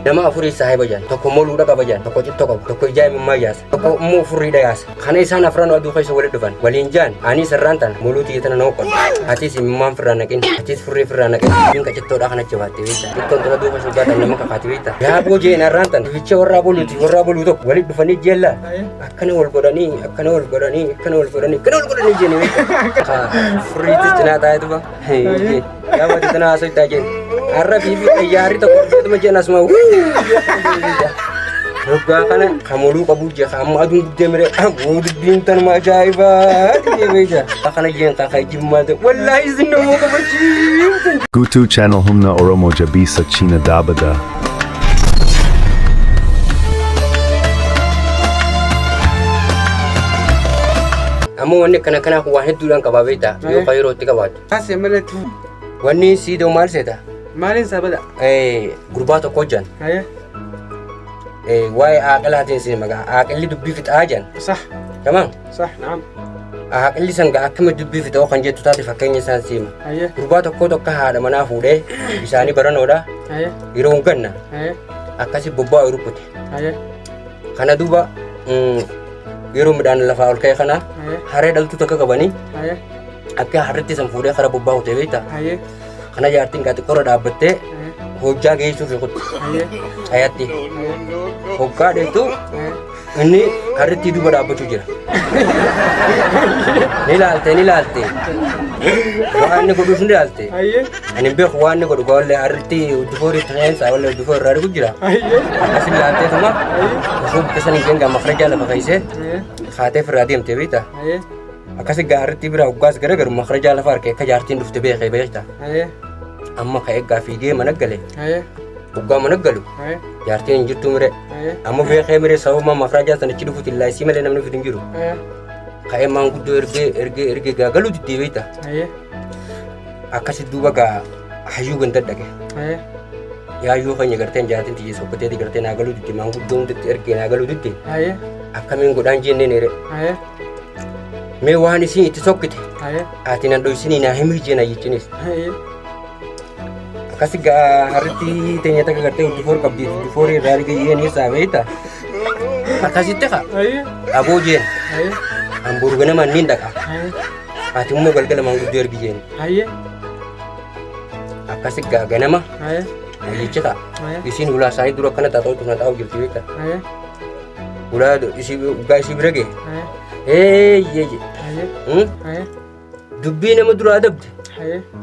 Nama afurii saahiba jaan. Tokko moluudha qaba jaan. Tokko cittoo qaba. Tokko ijaa imimmaa yaasa. Tokko immoo furriidha yaasa. Kana isaan afran aduu keessa walitti dhufan. Waliin jaan anis irraan tana moluu tiyya tana nama qodhu. Atis imimmaan firraa naqin. Atis furrii firraa naqin. Dubbiin qacittoodhaa kana jabaatte beekta. Cittoon tun aduu keessa hojjaatan nama kakaati beekta. Yaaboo jeen arraan tana. Ficha warraa boluuti warraa boluu tokko walitti dhufanii jeellaa. Akkana wal godhanii akkana wal godhanii akkana wal godhanii akkana wal godhanii jeeni beekta. Furriittis cinaa taa'ee tufa. Yaaboo tana haasoftaa jeen. Har'a fi xayyaarri tokko dhufeetuma jeen asuma. Waggaa kana kan moluu qabu jee kan amma aduun guddee miree aboo dubbiin tanuma ajaa'ibaa jee beekta. Kana jeen kan kan jimmaa ta'e wallaahi isin namoo qabachiiftan. Guutuu Channel Humna Oromo Jabisa China Dabada. Ammoo wanni akkana kanaa kun waan hedduudhaan qabaa beekta yoo kan yeroo itti qabaattu. Kaasee malee tu. Wanni sii da'u maal seeta? Maaliin sabada? Gurbaa tokko hojjan. Haye. Waa'ee aaqilaatiin isin maqaa aaqilli dubbii fixaa jedhan. Sah. Tamam. Sah. Naam. Aaqilli san gaa akkami dubbii fixoo kan jettu taate fakkeenya isaan siima. Haye. Gurbaa tokko tokko haadha manaa fuudhee isaanii baranoodha Haye. yeroo hin ganna Haye. akkasi bobbaa yeroo kute. Haye. Kana duuba yeroo midhaan lafaa ol ka'e kana Haye. haree dhaltuu takka qabanii Haye. akka harretti san fuudhee kara bobbaa kutee beekta. Haye. Kana jaartiin gaa xiqqoorra dhaabbattee hojjaa geessuuf kutte. Ayatti. Hoggaa dheettu inni harrittii duuba dhaabbachuu jira. Ni ilaalte ni ilaalte. Waan inni godhuuf ni ilaalte. Ani hin beeku waan inni godhu wallee harrittii uddufoo ta'eensaa wallee uddufoo irraa dhiqu jira. Akkas ilaalteetuma osoo buqqisan hin geengaa makrajaa lafa keessee kaatee ofirraa deemte beekta. Akkasi gaarritti bira hoggaas garagaru makrajaa lafa arke akka jaartiin dhufte beekee beekta. Amma ka'ee gaa fiigee mana gale. Hoggaa mana galu jaartiin hin jirtu mire. Amma beekee mire sababa makrajaa sanichi dhufuuti laayisii malee namni fidu hin jiru. Ka'ee maanguddoo ergee ergee ergee gaa galuu diddee beekta. Akkasi duuba gaa hayyuu ganda dhaqe. Yaayyuu keenya garteen jaartiin tiyya sokkoteeti gartee naa galuu didde maanguddoo hundatti ergee naa galuu didde. Akkamiin godhaan jenneen ere. Mee waan isiin itti sokkite ati nan dhoysinii naa himii jeen ayyichinis. Akkasi gaa harritti teenya takka gartee uddufoor qabdi uddufoorii irraa arge jeen isaa beekta. Akkasitti ka aboo jeen an boru ganama niin dhaqa. Ati immoo galgala maanguddoo ergi jeen. Akkasi gaa ganama ayyichi ka isiin hulaa isaanii dura akkana taa'u na taa'u jirti beekta. Hulaa isii gaa isii bira ga'e. Eeyyee jedhe. Dubbii nama duraa dabde.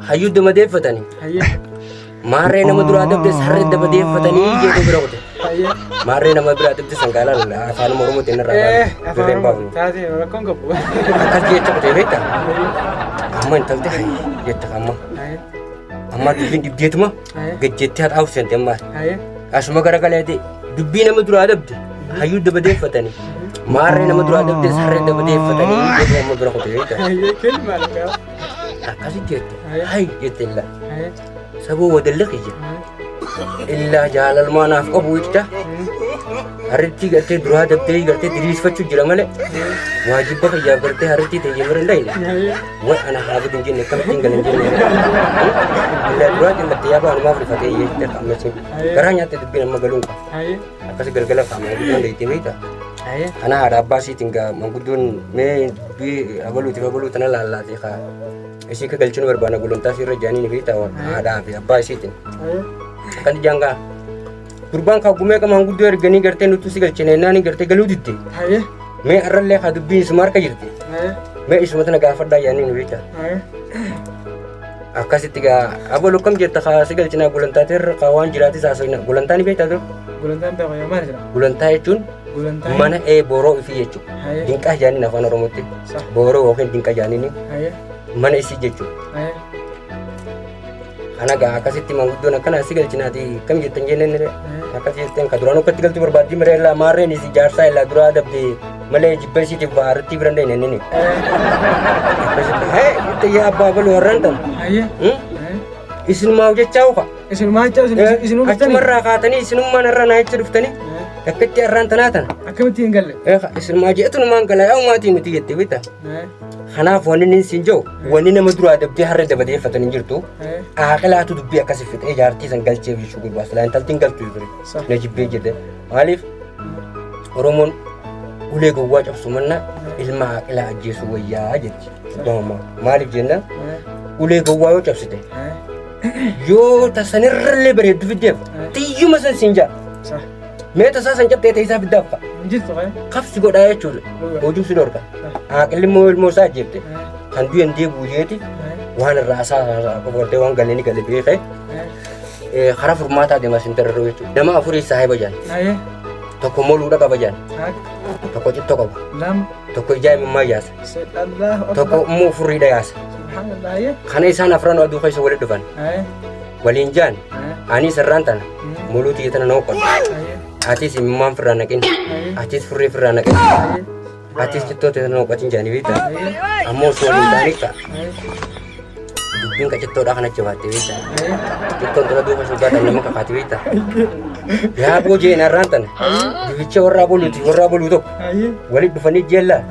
Hayyuu damadeeffatanii. Maarree nama duraa dabde sarree damadeeffatanii jedhu bira kute. Maarree nama biraa dabde sangaalaan afaan Oromootiin irraa baafne. Dirreen baafne. Taatee rakkoon qabu. Akkas jecha kute beekta. Amma intalti hayyi jette amma. Amma dubbiin dhibdeetuma gajjettee haxaa'uuf seente amma. Asuma garagaleeti dubbii nama duraa dabde hayyuu dabadeeffatanii maarree nama duraa dabde sarree dabadeeffatanii jedhu amma bira kute beekta. Akkasi jette hay jette illaa saboo wadalli kiyya illaa jaalalmaa naaf qabu jecha harrittii gartee duraa dabdee gartee diriirfachuu jira malee waajibba kiyyaaf gartee harrittii ta'e bira hin dhayne. Way ana haa badu hin jenne akkamittiin gala hin jenne. Illaa duraa jallatte yaa ba'an maaf rifatee jettee qammasiin. Garaa nyaatte dubbiin amma galuun qaba. Akkas galgala qaba manguddoon deeytee beekta. Kana haadha abbaa siitiin gaa manguddoon mee dubbii abaluutiif abaluu tana laallaatee kaa. Isii akka galchuun barbaada gulantaa siirra jaanii ni beekta haadhaa fi abbaa isiitiin. Akkan ijaan gaa. Gurbaan kaa gumee qamaan guddoo erganii gartee nutti si galchine naani gartee galuu didde. Mee arrallee kaa dubbiin isuma harka jirti. Mee isuma tana gaafadhaa yaanii nu beekta. Akkasitti gaa abalu kam jirta kaa si galchinaa gulantaa teerra kaa waan jiraatis haasofna gulantaa ni beektaa dur. Gulantaan beeku yaa maal jira? Gulantaa jechuun Gulantaan. mana booroo ifii jechuudha. Dinqaa jaaniin afaan Oromootti. Booroo yookiin dinqa jaaniin mana isii jechuudha. Kana gaa akkasitti manguddoon akkana si galchinaati kam jettan jenneen akkas jetteen ka duraan akkatti galtu barbaaddi miree illaa maarreen isi jaarsaa illaa duraa dabde malee jibba isiitiif baharratti bira hin dhayne inni. Akkasitti hee jette yaa abbaa baluu har'aan tan. Isinumaa hojjechaa ufa. Isinumaa jechaa isinuu dhuftanii? Achumarraa kaatanii isinummaan har'a naa jecha dhuftanii. Takkatti har'aan tanaa tana. Akkamitti hin galle? Isilmaa jeetunumaan gala yaa maatii nuti jette beektaa. Kanaaf wanni inni siin jiru wanni nama duraa dabdee har'a dabadeeffatan hin jirtu. Aaqilaatu dubbii akkasii fixee jaartii san galchee jechuu gurbaa silaa intaltiin galtu ture. Na jibbee jirte. Maaliif Oromoon ulee gowwaa cabsu manna ilma aaqilaa ajjeesu wayyaa jetti. Maaliif jennaan ulee gowwaa yoo cabsite yoo tasanirrallee bareeddu fiddeef xiyyuma san siin jaa. Mee tasaa san cabxee ta'e isaa fiddaaf fa'a. Jirtu kee? Kafsi godhaa jechuudha. Hojiin si dhorka. Aaqilli immoo ilmoo isaa ajjeefte. Kan du'e hin deebi'u jeeti waan irraa asaa gartee waan galee ni gale beekee karaa furmaataa deema sin dararuu jechuudha. Nama afurii saahiba jaan. Tokko moluudha qaba jaan. Tokko cittoo qaba. Lama. Tokko ijaa imimmaa yaasa. Allahu Tokko immoo furriidha yaasa. Subhanallah. Kana isaan afran aduu keessa walitti dhufan. Waliin jaan ani sarraan tana moluu tiyya tana nama qodha. Atis imimmaan firraa naqin. Atis furrii firraa naqin. Atis cittoo tiyya tana nama qotin jaanii beektaa. Ammoo osoo waliin ta'anii ta'a. Dubbiin qacittoodhaa kana jabaatte beektaa. Cittoon tana duuba suuqaa tan nama kakaati beektaa. Yaa boo jeen har'aan tana. Dibicha warraa boluuti warraa boluu tokko. Walitti dhufanii jeellaa.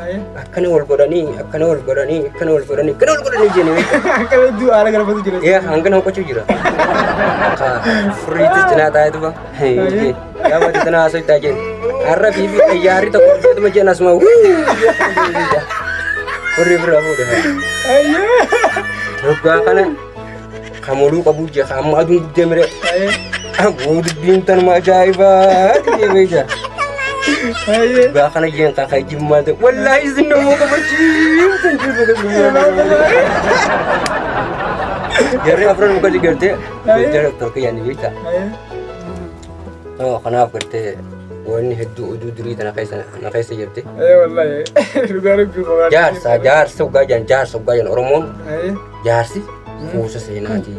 Akkana wal godhanii akkana wal godhanii akkana wal godhanii akkana wal godhanii jeeni beektaa. Akkana hedduu haala galfatu jira. Ee hangana hoqochuu jira. Furriitis cinaa taa'ee tuba. Yaa mati tana haasoo itti jeen. Har'a fi xayyaarri tokko dhufeetuma jeen asuma. Furrii firraa fuudhe. Waggaa kana kan moluu qabu jee kan amma aduun guddee mire. Aboo dubbiin tanuma ajaa'ibaa beektaa. Waggaa kana jeen kan kan jimmaa ta'e wallaahi isin namoo qabachiiftan jiru. Jarri afran muka gartee jara tokko yaani beektaa. Kanaaf gartee wanni hedduu oduu durii tana keessa na keessa jirti. Wallahi dhugaa rabbii qofa. Jaarsa jaarsa waggaa jedhan jaarsa waggaa jedhan Oromoon jaarsi kuusa seenaati.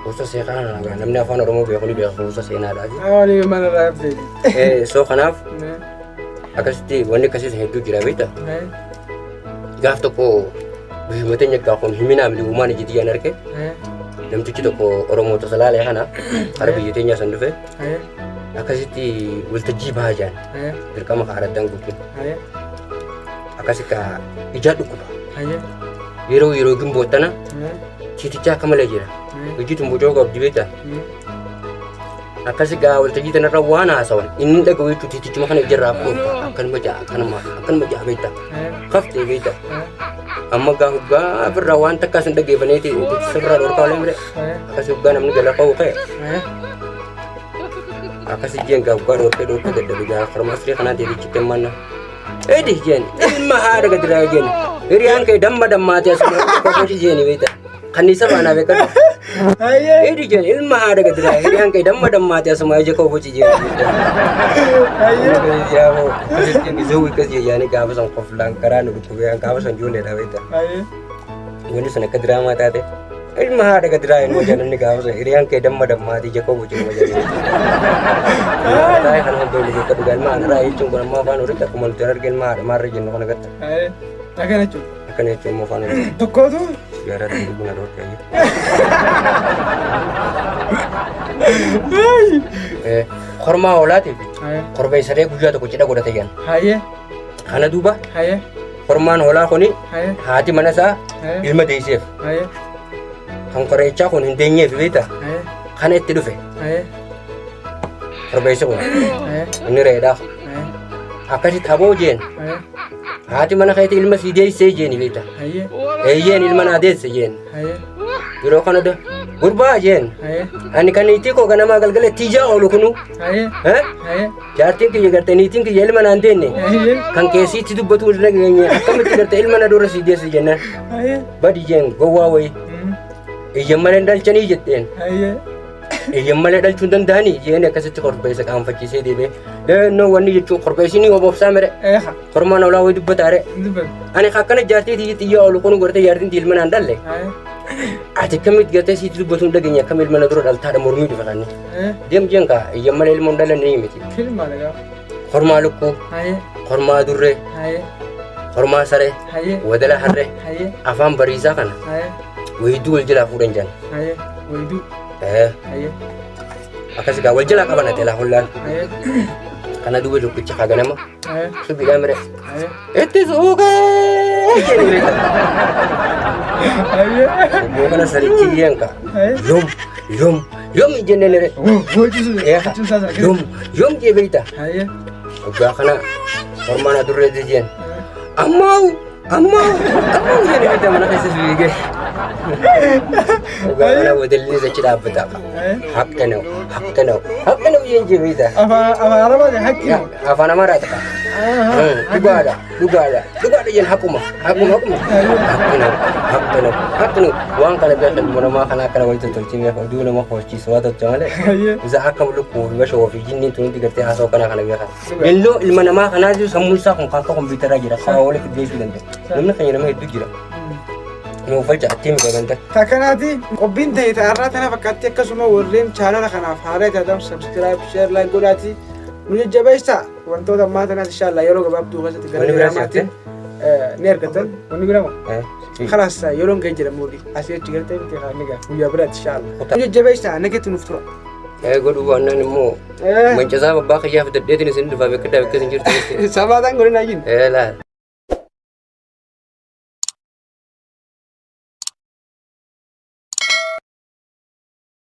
Kuusa seenaa namni afaan Oromoo beeku ni beeka kuusa seenaadhaati. Awwaali mana raabsee. So kanaaf akkasitti wanni akkasiis hedduu jira beektaa. Gaaf tokko biyyuma teenya gaa kun himinaa miliwumaan ijji tiyyaan arge namtichi tokko Oromoo tasalaalee kana kara biyya teenyaa san dhufe akkasitti waltajjii bahaa jiran dirqama ka araddaan guutuun akkasi ka ijaa dhukkuba yeroo yeroo gimboottana tiitichaa akka malee jira hojii tun bocoo qabdi beektaa akkasi gaa waltajjii tanarra waan haasawan inni dhaga'u jechuun tiitichuma kana ijarraa dhorka akkanuma ja'a akkanuma akkanuma ja'a beektaa kaftee beektaa amma gaa hoggaa ofirraa waan takkaa sin dhaggeeffaneeti sirraa dhorkaa olee mire akkasi hoggaa namni gala ka'u ka'e akkasi jeen gaa hoggaa dhorkee dhorkee dadhabe gaa karuma asirii kanaa deebichitti manna edi jeen ilma haadha gadiraa jeen hiriyaan kee damma dammaati asuma kokochi jeeni beektaa kanniisa baanaa beekadhu edi jeen ilma haadha gadiraa hiriyaan kee damma dammaati asuma ija kokochi jeeni beektaa zawwi akkas jeeyaanii gaafa san koflaan karaa nu dhukkubee gaafa san ijoolleedha beektaa wanni sun akka diraamaa taate ilma haadha gadiraa hin hojjan gaafa san hiriyaan kee damma dammaati ija koo bocu hojjan. Taa'ee kana hunda olii beekadhu ilma haadha raa jechuun kun ammoo afaan horiitti akkuma nuti arge ilma haadha maarra jennu kana gatta. Akkana jechuudha. Akkana jechuun immoo afaan horiitti. Tokkootu Sigaaraa ta'e buna dhorkee. Kormaa hoolaatiif korbeessa saree guyyaa tokko cidha godhate jedhan. Kana duuba kormaan hoolaa kuni haati mana isaa ilma deesseef. Kan koreechaa kun hin deenyeef beektaa? Kana itti dhufe korbeessi kun inni reedhaa. Akkasitti aboo jeen haati mana keetii ilma sii deessee jeeni beektaa? Eeyyeen ilma naa deesse jeen. Yeroo kana da gurbaa jeen ani kan niitii koo ganamaa galgala tiijaa oolu kunu jaartiin kiyya gartee niitiin kiyya ilma naan deenne kan keessiitti dubbatu irra geenye akkamitti gartee ilma na dura sii deesse jennaan badi jeen gowwaa wayii iyyan malee hin dhalchanii jetteen iyyan malee dhalchuu hin danda'anii jeen akkasitti korbeessa qaanfachiisee deemee leennoo wanni jechuun korbeessi ni obobsaa mere kormaan olaa wayii dubbataare ani akkana jaartii tiyya xiyyaa oolu kunu gartee jaartiin tiyya ilma naan dhalle ati akkamitti gartee siitti dubbatu hin dhageenye akkam ilma na dura dhaltaadha mormii dhufe kanni deem jeen kaa iyyan malee ilma hin dhalanne ni miti kormaa lukkuu kormaa durree kormaa saree wadala harree afaan bariisaa kana wayidduu wal jalaa fuudhan jaan akkas gaa wal jalaa qaban ati laa hullaan Kana duuba tokkicha haa ganama. Subiidhaan bira. Itti suuqee jedhe beekta. Obbo kana sarichi yeenka. Yom yom yom jennee nere. Yom yom jee beekta. Waggaa kana mormaan adurree jeen. Ammaa ammaa ammaa jedhe beekta mana keessa fiigee. Waggaa kana wadalli achi dhaabbata. Haqqa na'u haqqa na'u haqqa na'u jeen jee beekta. Afaan Arabaatiin haqqi moo? Afaan Amaaraa ta'a. Dhugaadha dhugaadha dhugaadha jeen haquma haquma haquma. Haqqa na'u haqqa na'u haqqa na'u waan kana beekan ilmoo namaa kana akkana walitti tolchee beekan oduu nama hoolchisu waa tolcha malee. Isa akka lukkuu fi bashoo fi jinniin tun hundi gartee haasoo kana kana beekan. Illoo ilma namaa kanaa jiru sammuun isaa kun akka kompiitaraa jira. Karaa walitti geessuu danda'a. Namni keenya nama hedduu jira. Nuuf falcha attii miti ganda. Takkanaati qophiin ta'e ta'arraa tana fakkaatti akkasuma warreen chaanala kanaaf haaraa taatan subscribe share like godhaati nu jajjabeessaa wantoota ammaa tanaas inshallah yeroo gabaabduu keessatti gara Wanni biraa diraamaatiin ni argatan wanni biraa moo? Kalaas yeroon ga'e jira muuli asii achi gartee miti haa ni ga'a guyyaa biraatti inshallah. Nu jajjabeessaa nagatti nuuf tura. Godhuu baannaan immoo mancasaa babbaa kiyyaa fidadheetiin isin dhufaa beekaddaa beekas hin jirtu. Sabaataan godina ajin. Laal.